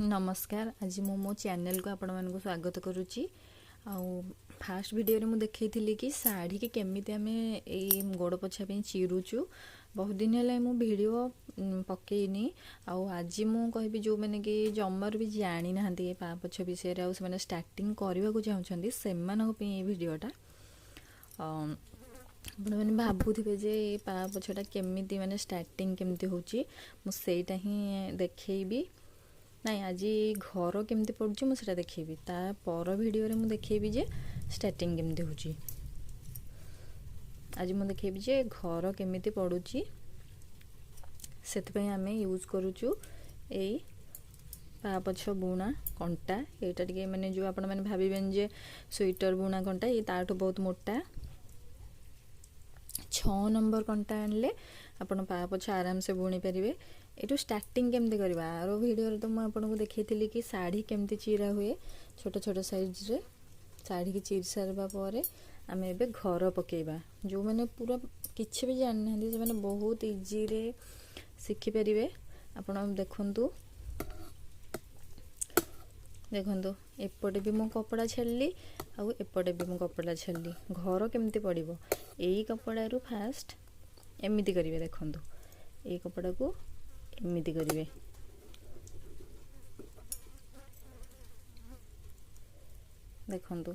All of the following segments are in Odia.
ନମସ୍କାର, ଆଜି ମୁଁ ମୋ ଚ୍ୟାନେଲକୁ ଆପଣମାନଙ୍କୁ ସ୍ୱାଗତ କରୁଛି। ଆଉ ଫାଷ୍ଟ ଭିଡ଼ିଓରେ ମୁଁ ଦେଖେଇଥିଲି କି ଶାଢ଼ୀକି କେମିତି ଆମେ ଏଇ ଗୋଡ଼ ପୋଛା ପାଇଁ ଚିରୁଛୁ। ବହୁତ ଦିନ ହେଲା ମୁଁ ଭିଡ଼ିଓ ପକେଇନି। ଆଉ ଆଜି ମୁଁ କହିବି, ଯେଉଁମାନେ କି ଜମାରୁ ବି ଜାଣିନାହାନ୍ତି ଏ ପାପୋଛ ବିଷୟରେ ଆଉ ସେମାନେ ଷ୍ଟାର୍ଟିଂ କରିବାକୁ ଚାହୁଁଛନ୍ତି, ସେମାନଙ୍କ ପାଇଁ ଏଇ ଭିଡ଼ିଓଟା। ଆପଣମାନେ ଭାବୁଥିବେ ଯେ ଏ ପାପୋଛଟା କେମିତି, ମାନେ ଷ୍ଟାର୍ଟିଂ କେମିତି ହେଉଛି, ମୁଁ ସେଇଟା ହିଁ ଦେଖେଇବି। ନାଇଁ, ଆଜି ଘର କେମିତି ପଡ଼ୁଛି ମୁଁ ସେଇଟା ଦେଖେଇବି। ତା ପର ଭିଡ଼ିଓରେ ମୁଁ ଦେଖେଇବି ଯେ ଷ୍ଟାର୍ଟିଂ କେମିତି ହେଉଛି। ଆଜି ମୁଁ ଦେଖେଇବି ଯେ ଘର କେମିତି ପଡ଼ୁଛି। ସେଥିପାଇଁ ଆମେ ୟୁଜ୍ କରୁଛୁ ଏଇ ପାପୋଛ ବୁଣା କଣ୍ଟା। ଏଇଟା ଟିକେ ମାନେ ଯେଉଁ ଆପଣମାନେ ଭାବିବେନି ଯେ ସୁଇଟର ବୁଣା କଣ୍ଟା, ଇଏ ତାଠୁ ବହୁତ ମୋଟା। 6 ନମ୍ବର କଣ୍ଟା ଆଣିଲେ ଆପଣ ପାପୋଛ ଆରାମସେ ବୁଣି ପାରିବେ। ଏଇଠୁ ଷ୍ଟାର୍ଟିଂ କେମିତି କରିବା, ଆର ଭିଡ଼ିଓରେ ତ ମୁଁ ଆପଣଙ୍କୁ ଦେଖେଇଥିଲି କି ଶାଢ଼ୀ କେମିତି ଚିରା ହୁଏ ଛୋଟ ଛୋଟ ସାଇଜ୍ରେ। ଶାଢ଼ୀକି ଚିରି ସାରିବା ପରେ ଆମେ ଏବେ ଘର ପକେଇବା। ଯେଉଁମାନେ ପୁରା କିଛି ବି ଜାଣିନାହାନ୍ତି, ସେମାନେ ବହୁତ ଇଜିରେ ଶିଖିପାରିବେ। ଆପଣ ଦେଖନ୍ତୁ, ଦେଖନ୍ତୁ, ଏପଟେ ବି ମୁଁ କପଡ଼ା ଛାଡ଼ିଲି ଆଉ ଏପଟେ ବି ମୁଁ କପଡ଼ା ଛାଡ଼ିଲି। ଘର କେମିତି ପଡ଼ିବ, ଏଇ କପଡ଼ାରୁ ଫାଷ୍ଟ ଏମିତି କରିବେ। ଦେଖନ୍ତୁ, ଏଇ କପଡ଼ାକୁ ଏମିତି କରିବେ। ଦେଖନ୍ତୁ,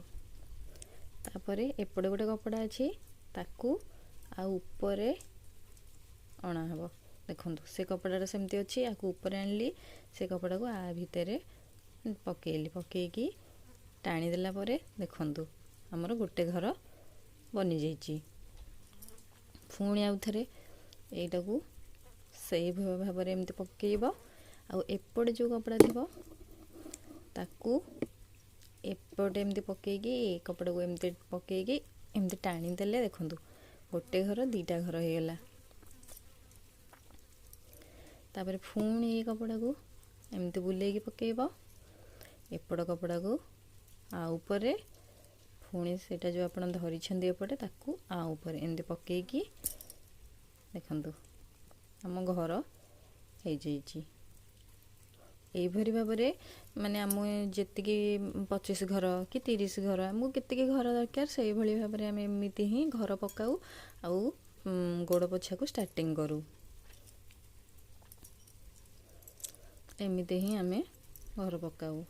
ତାପରେ ଏପଟେ ଗୋଟେ କପଡ଼ା ଅଛି, ତାକୁ ଆଉ ଉପରେ ଅଣା ହେବ। ଦେଖନ୍ତୁ, ସେ କପଡ଼ାଟା ସେମିତି ଅଛି, ଆକୁ ଉପରେ ଆଣିଲି, ସେ କପଡ଼ାକୁ ଆ ଭିତରେ ପକେଇଲି। ପକେଇକି ଟାଣିଦେଲା ପରେ ଦେଖନ୍ତୁ, ଆମର ଗୋଟେ ଘର ବନିଯାଇଛି। ପୁଣି ଆଉ ଥରେ ଏଇଟାକୁ ସେଇ ଭାବରେ ଏମିତି ପକେଇବ, ଆଉ ଏପଟେ ଯେଉଁ କପଡ଼ା ଥିବ ତାକୁ ଏପଟେ ଏମିତି ପକେଇକି, ଏ କପଡ଼ାକୁ ଏମିତି ପକେଇକି ଏମିତି ଟାଣିଦେଲେ ଦେଖନ୍ତୁ, ଗୋଟେ ଘର, ଦୁଇଟା ଘର ହେଇଗଲା। ତାପରେ ପୁଣି ଏଇ କପଡ଼ାକୁ ଏମିତି ବୁଲେଇକି ପକେଇବ, ଏପଟ କପଡ଼ାକୁ ଆଉ ଉପରେ, ପୁଣି ସେଇଟା ଯେଉଁ ଆପଣ ଧରିଛନ୍ତି ଏପଟେ, ତାକୁ ଆଉ ଉପରେ ଏମିତି ପକେଇକି ଦେଖନ୍ତୁ, ଆମ ଘର ହେଇଯାଇଛି। ଏଇଭଳି ଭାବରେ ମାନେ ଆମ ଯେତିକି 25 ଘର କି 30 ଘର, ଆମକୁ କେତିକି ଘର ଦରକାର, ସେଇଭଳି ଭାବରେ ଆମେ ଏମିତି ହିଁ ଘର ପକାଉ ଆଉ ଗୋଡ଼ ପୋଛାକୁ ଷ୍ଟାର୍ଟିଂ କରୁ। ଏମିତି ହିଁ ଆମେ ଘର ପକାଉ।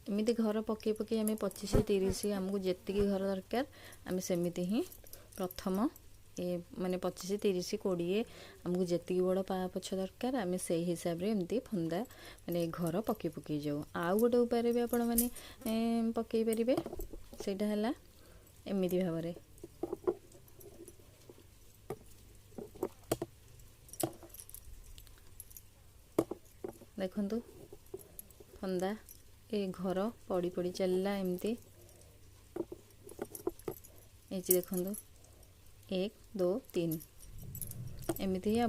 ଏମିତି ଘର ପକେଇ ପକେଇ ଆମେ 25, 30, ଆମକୁ ଯେତିକି ଘର ଦରକାର ଆମେ ସେମିତି ହିଁ ପ୍ରଥମ ଏ ମାନେ 25, 30, 20, ଆମକୁ ଯେତିକି ବଡ଼ ପାପୋଛ ଦରକାର ଆମେ ସେଇ ହିସାବରେ ଏମିତି ଫନ୍ଦା ମାନେ ଘର ପକେଇ ପକେଇ ଯାଉ। ଆଉ ଗୋଟେ ଉପାୟରେ ବି ଆପଣମାନେ ପକେଇ ପାରିବେ, ସେଇଟା ହେଲା ଏମିତି ଭାବରେ। ଦେଖନ୍ତୁ, ଫନ୍ଦା ଏ ଘର ପଡ଼ି ପଡ଼ି ଚାଲିଲା ଏମିତି ହେଇଛି। ଦେଖନ୍ତୁ, 1, 2, 3, ଏମିତି ହିଁ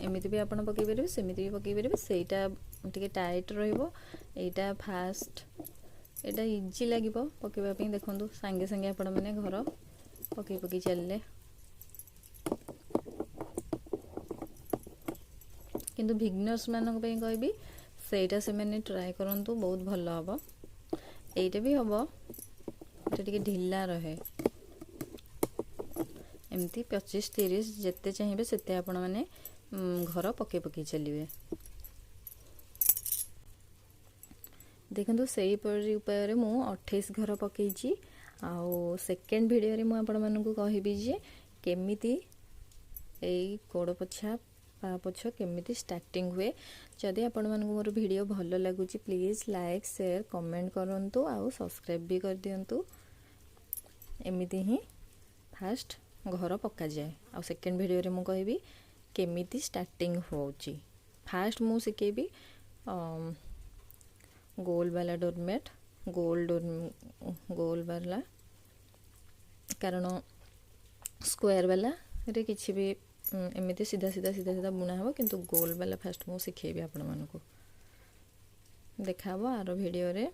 ଏମିତି ବି ଆପଣ ପକାଇ ପାରିବେ, ସେମିତି ବି ପକାଇ ପାରିବେ। ସେଇଟା ଟିକେ ଟାଇଟ୍ ରହିବ, ଏଇଟା ଫାଷ୍ଟ ଏଇଟା ଇଜି ଲାଗିବ ପକାଇବା ପାଇଁ। ଦେଖନ୍ତୁ, ସାଙ୍ଗେ ସାଙ୍ଗେ ଆପଣମାନେ ଘର ପକେଇ ପକେଇ ଚାଲିଲେ। କିନ୍ତୁ ଭିଗନର୍ସ ମାନଙ୍କ ପାଇଁ କହିବି, ସେଇଟା ସେମାନେ ଟ୍ରାଏ କରନ୍ତୁ, ବହୁତ ଭଲ ହେବ। ଏଇଟା ବି ହେବ, ଏଇଟା ଟିକେ ଢିଲା ରହେ। ଏମିତି 25, 30, ଯେତେ ଚାହିଁବେ ସେତେ ଆପଣମାନେ ଘର ପକେଇ ପକେଇ ଚାଲିବେ। ଦେଖନ୍ତୁ, ସେଇପରି ଉପାୟରେ ମୁଁ 28 ଘର ପକେଇଛି। ଆଉ ସେକେଣ୍ଡ ଭିଡ଼ିଓରେ ମୁଁ ଆପଣମାନଙ୍କୁ କହିବି ଯେ କେମିତି ଏଇ ଗୋଡ଼ ପୋଛା ପାପୋଛ କେମିତି ଷ୍ଟାର୍ଟିଂ ହୁଏ। ଯଦି ଆପଣମାନଙ୍କୁ ମୋର ଭିଡ଼ିଓ ଭଲ ଲାଗୁଛି, ପ୍ଲିଜ୍ ଲାଇକ୍, ସେୟାର, କମେଣ୍ଟ କରନ୍ତୁ ଆଉ ସବସ୍କ୍ରାଇବ୍ ବି କରିଦିଅନ୍ତୁ। ଏମିତି ହିଁ ଫାଷ୍ଟ ଘର ପକାଯାଏ, ଆଉ ସେକେଣ୍ଡ ଭିଡ଼ିଓରେ ମୁଁ କହିବି କେମିତି ଷ୍ଟାର୍ଟିଂ ହେଉଛି। ଫାଷ୍ଟ ମୁଁ ଶିଖେଇବି ଗୋଲ ବାଲା ଡୋରମେଟ୍, ଗୋଲ ଡୋର, ଗୋଲ ବାଲା, କାରଣ ସ୍କୋୟାର ବାଲାରେ କିଛି ବି ଏମିତି ସିଧା ସିଧା ସିଧା ସିଧା ବୁଣା ହେବ, କିନ୍ତୁ ଗୋଲ ବାଲା ଫାଷ୍ଟ ମୁଁ ଶିଖେଇବି ଆପଣମାନଙ୍କୁ। ଦେଖାହେବ ଆର ଭିଡ଼ିଓରେ।